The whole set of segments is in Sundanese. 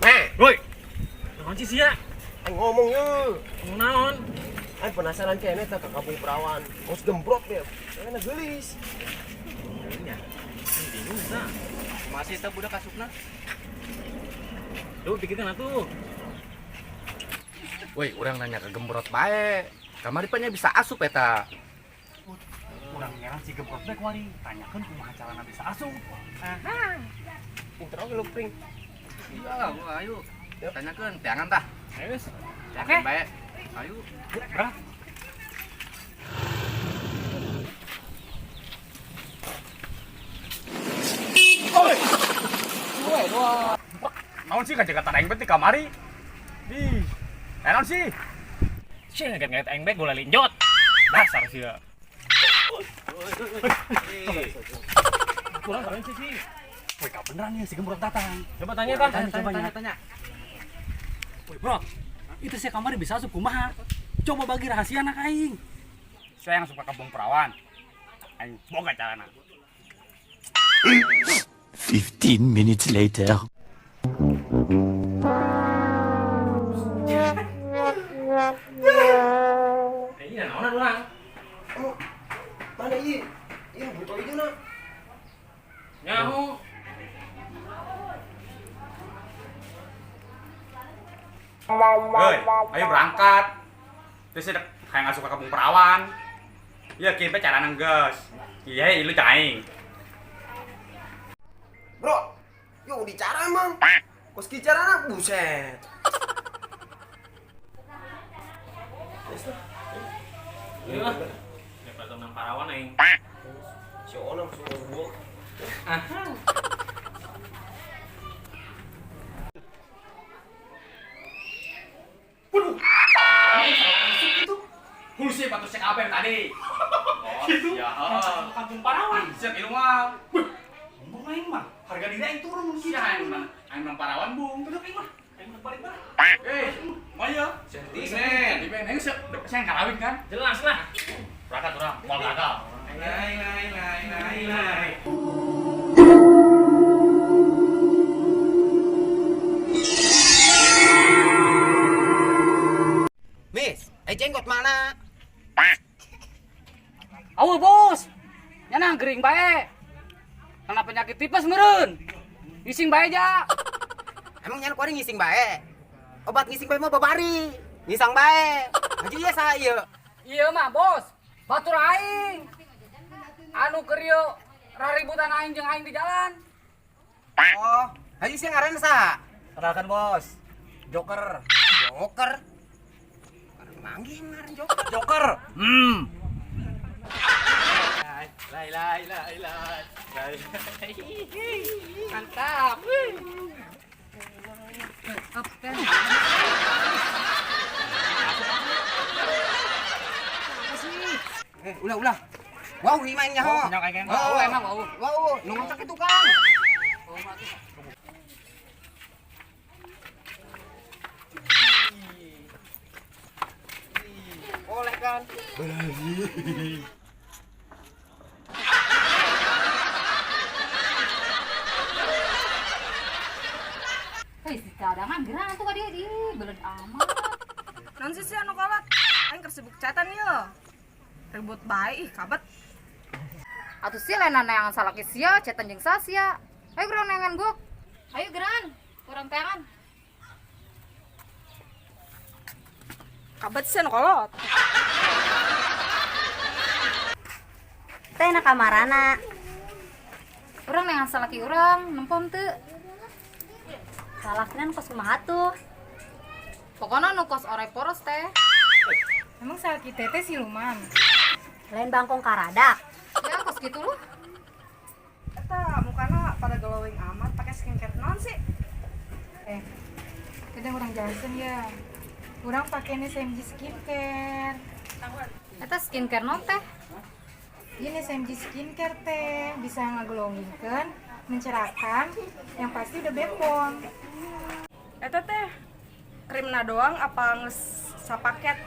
Meh, Woi. Naon sih sia? Aing ngomong yeuh. Ngomong naon? Aing penasaran kayaknya ke kampung perawan. Mos gembrot ya. Kayaknya geulis. Nya. Bingung tah. Masih teh budak kasupna. Duh, pikirkan atuh. Woi, urang nanya ke gembrot bae. Kamari pan nya bisa asup eta. Urang ngerang si gembrot bae kuari. Tanyakeun kumaha carana bisa asup. Pinter oge lu pring. Iya lah, ayo. Tanyakeun, teangan tah. Ayo geus. Teangan bae. Ayo. Berangkat. Naon sih kajagatan aing beti kamari? Ih. Naon sih? Sia ngaget-ngaget aing bae gula linjot. Dasar sia. Kurang keren sih sih. Woi, kabeneran ya si gembrot datang. Coba tanya tah. Tanya, coba Tanya, tanya. Woi, bro. Itu sih kamari bisa asup kumaha? Coba bagi rahasia anak aing. Saya yang suka kampung perawan. Aing boga carana. 15 minutes later. Eh, ini naonan urang? Oh, mana ieu? Ieu buto ieu na. Nyaho. Woi, ayo berangkat. Terus ada hayang asup ke kampung perawan. Iya, kieu carana geus. Iya, ilu aing. Bro, yo dicara emang. Kos ki carana buset. Geus lah. Iya lah. Daripada menang parawan aing. Si Onam suruh gua. Waduh. Itu. Hul sih patu cek apa yang tadi. Oh, gitu. Ya, kampung parawan. Siap ilu mah. Wih, ngomong aing mah. Harga diri aing turun mun kitu. Aing mah aing menang parawan, Bung. Tuh aing mah. Aing menang balik mana? Eh, maya. Sentimen. Sentimen. Aing saya karawin kan? Jelas lah. Berangkat urang, moal gagal. Lai lai lai lai lai. Miss, eh jenggot mana? Awu bos, nyana gering bae. Karena penyakit tipes meureun. Ngising bae ja. Emang nyan kuari ngising bae. Obat ngising bae mah babari. Ngisang bae. Haji ieu saha ieu? Iya mah bos, batur aing. Anu keur ieu raributan aing jeung aing di jalan. Oh, haji sia ngaranna saha? Kenalkan bos. Joker. Joker. Orang manggih ngaran Joker. Joker. Lai lai lai lai. Lai. Mantap. Eh, ulah ulah. Wow, ieu mah nyaho. Nyaho aing. Oh, Wow, emang wow. Wow, nu ngocak itu Kang. Boleh kan? Hei, si cadangan geran tuh ka dia di beuleut amat. Non sih anu kolot. Aing keur sibuk chatan ye. Ribut bae ih kabat. Atuh sia lain neangan salaki sia, chatan jeung sia. Ayo geran neangan guk. Ayo geran, kurang teangan. Kabat sih anu kolot. Teh na kamarana. Urang neangan salaki urang, nempom teu. Salakinan kos kumaha tuh? Pokona nu kos orai poros teh. Emang salaki teteh siluman? Lain bangkong karadak. Ya kos kitu lu. Eta mukana pada glowing amat pakai skincare naon sih? Eh, kadang orang jelasin ya. Orang pakai ini SMG skincare. Eta skincare non teh? Ini SMG skincare teh bisa ngeglowingkeun, mencerahkan, yang pasti udah bepom. Eta teh krimna doang apa geus sapaket?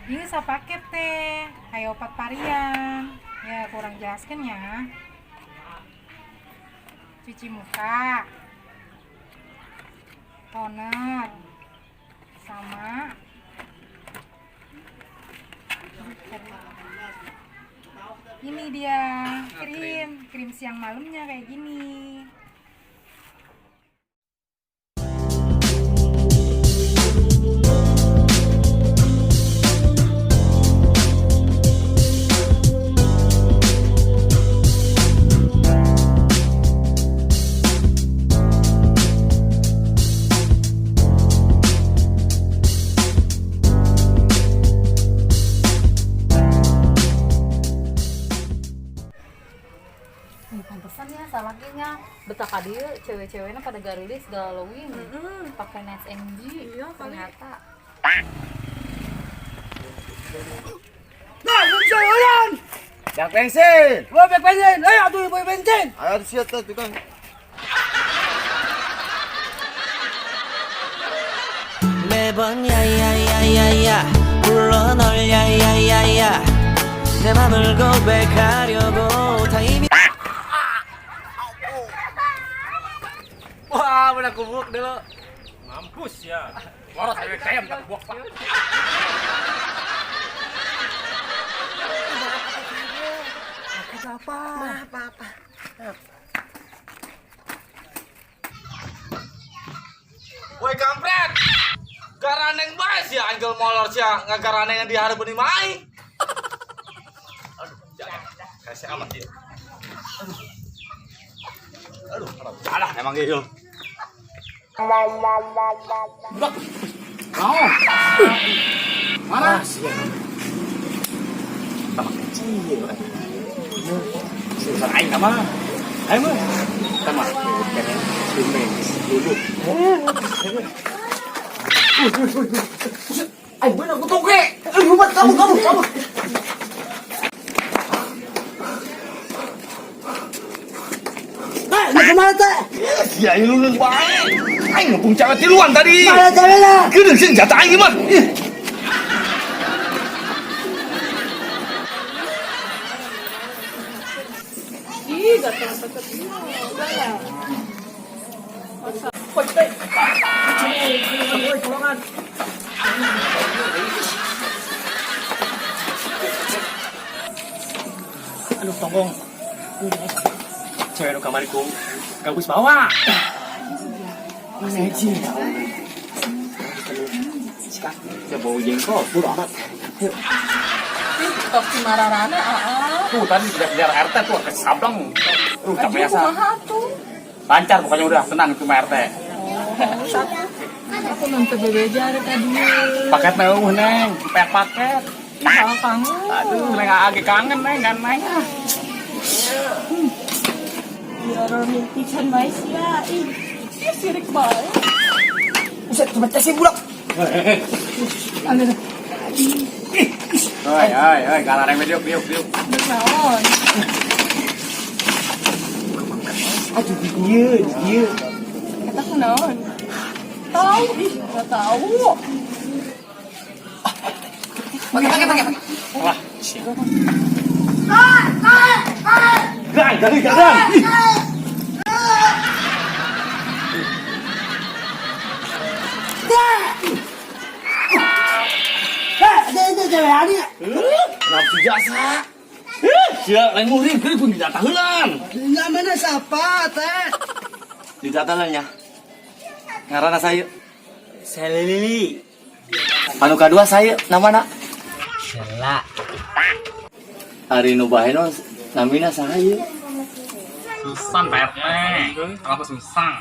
Ini sapaket teh, ayo opat varian. Ya kurang jelaskan ya. Cuci muka, toner, sama ini dia krim, krim siang malamnya kayak gini. Ih, pantesan ya salakinya betah ka dieu cewek-ceweknya pada garulis galawin pakai Nice MG. Iya, kali. Ternyata. Dak bensin. Gua bek bensin. Ayo atuh boy bensin. Ayo siap teh tukang. 매번 야야야야야 불러 널 야야야야 내 맘을 고백하려고 타이밍 Wah, menang kubuk dulu. Mampus ya. Waras ayo kayam tak buak pak. Woi kampret. Garaneng bae sia anggel molor sia ngagaraneng di hareupeun imah aing. Aduh, jangan. Kasih amat dia. Aduh. Aduh, jalah emang gitu. Budak. Mau. Mana? Sama kecil. Susah aing nama. Ayo mah. Sama kene dulu. Aing bener ku toge. Aduh, kamu kamu kamu. Teh, mau kemana teh? Sia ieu lulus bae. Aing ngepung cewek tiluan tadi. Mana ceweknya? Geudeung sih jatah aing mah. Ih. Ih, gatel pecet ieu. Udah ya. Aduh tonggong. Cewek nu kamari ku gabus bawa. Mana sih? Sikap, ya bau jengkol, buru amat. Yuk. Ih, tok si mararana aa. Tuh tadi dikejar RT tuh ke sableng. Tuh tak Aduh, biasa. kumaha tuh? Lancar pokoknya udah tenang itu mah RT. Oh, satu. Aku nonton bebeja rek aduh. Paket eueuh neng, pek paket. Ih, kangen. Aduh, neng age kangen neng kan neng. Ah. Ya romantisan bae sia. Ih, ih sirik bae. Buset, coba tes budak. Oi, oi, oi, galareng diuk diuk diuk. Geus naon? Aduh, dieu, dieu. Eta kunaon? Tahu, ih, enggak tahu. Pakai, pakai, pakai. Wah, sih. Gang, gang, gang. Ih. Eh, ada cewek ani. Nafsu jasa. Eh, sia lain muhrim keur pun dijataheulan. Namanya siapa, teh? Dijataheulan nya. Ngaranna saya. Saya Lili. Anu kadua saya namana? Sela. Ari nu baheno namina saha ieu? Susan Pak RT. Kalau aku Susan.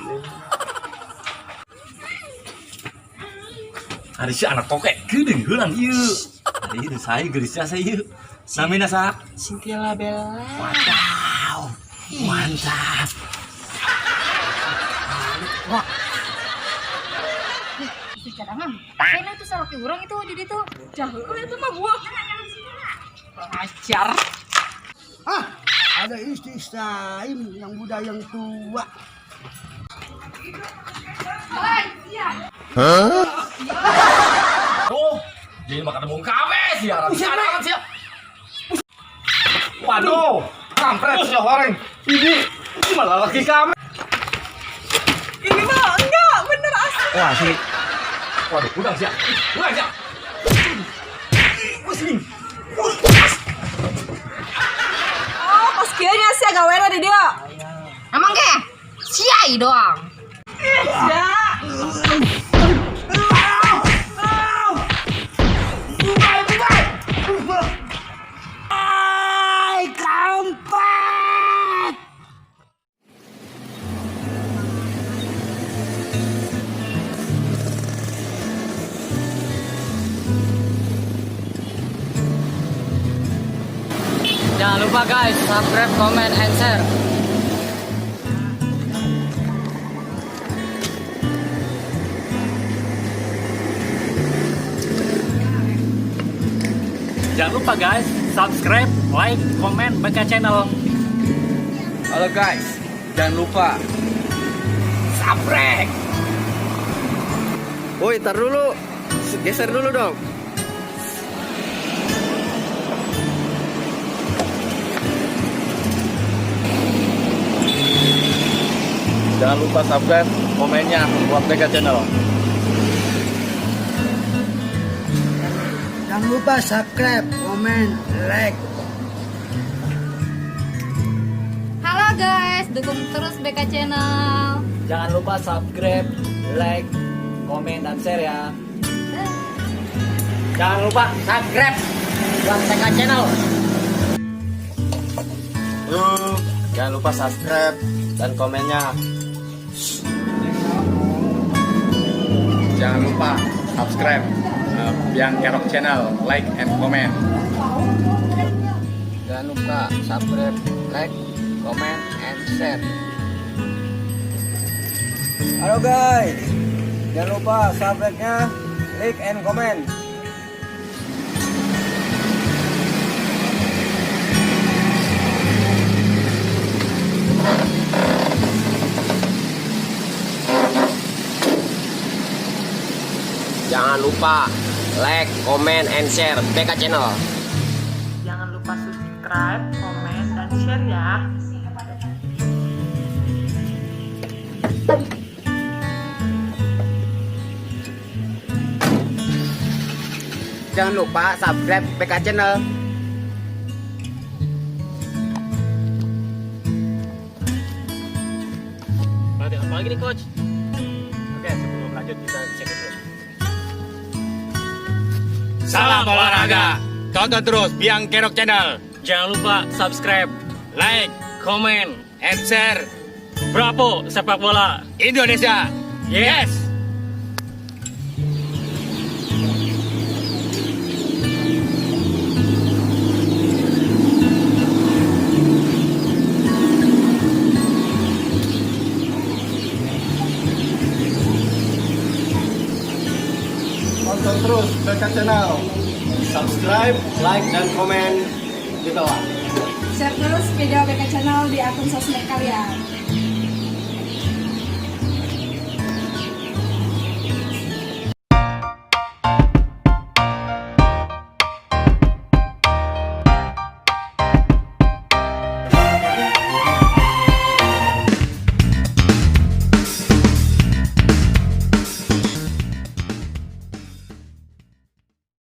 Ari si anak tokek geudeung heulang ieu. Ari ieu saya geulis jasa ieu. Namina saha? Cynthia Labella. Wadaw. Mantap. Ih, cadangan. Kayaknya itu salaki urang itu di ditu. Jauh itu mah buah. Acar. Ah, ada istri Saim yang muda yang tua. Oh, jadi makan bung kawe sih Arab. Siaran sih. Waduh, kampret sih orang. Ini malah laki kami. Wah, sini. Waduh, udah siap. Udah siap. Oh, kos kieu nya sia gawena di dieu. Emang ge? Siai doang. Sia. Ay, kampret! Jangan lupa guys, subscribe, comment, and share. Jangan lupa guys, subscribe, like, comment, BK Channel. Halo guys, jangan lupa subscribe. Woi, tar dulu. Geser dulu dong. Jangan lupa subscribe, komennya buat BK Channel. Jangan lupa subscribe, komen, like. Halo guys, dukung terus BK Channel. Jangan lupa subscribe, like, komen, dan share ya. Jangan lupa subscribe buat BK Channel. Halo, jangan lupa subscribe dan komennya. Jangan lupa subscribe Biang Kerok Channel, like and comment. Jangan lupa subscribe, like, comment, and share. Halo guys. Jangan lupa subscribe-nya, like and comment. Jangan lupa like, comment, and share BK Channel. Jangan lupa subscribe, komen, dan share ya. Jangan lupa subscribe BK Channel. Berarti apa lagi nih coach? Oke, sebelum lanjut kita cek dulu. Salam olahraga. Tonton terus Biang Kerok Channel. Jangan lupa subscribe, like, comment, and share. Bravo sepak bola Indonesia. Yes. Tonton terus BK Channel. Subscribe, like, dan komen di bawah. Share terus video BK Channel di akun sosmed kalian.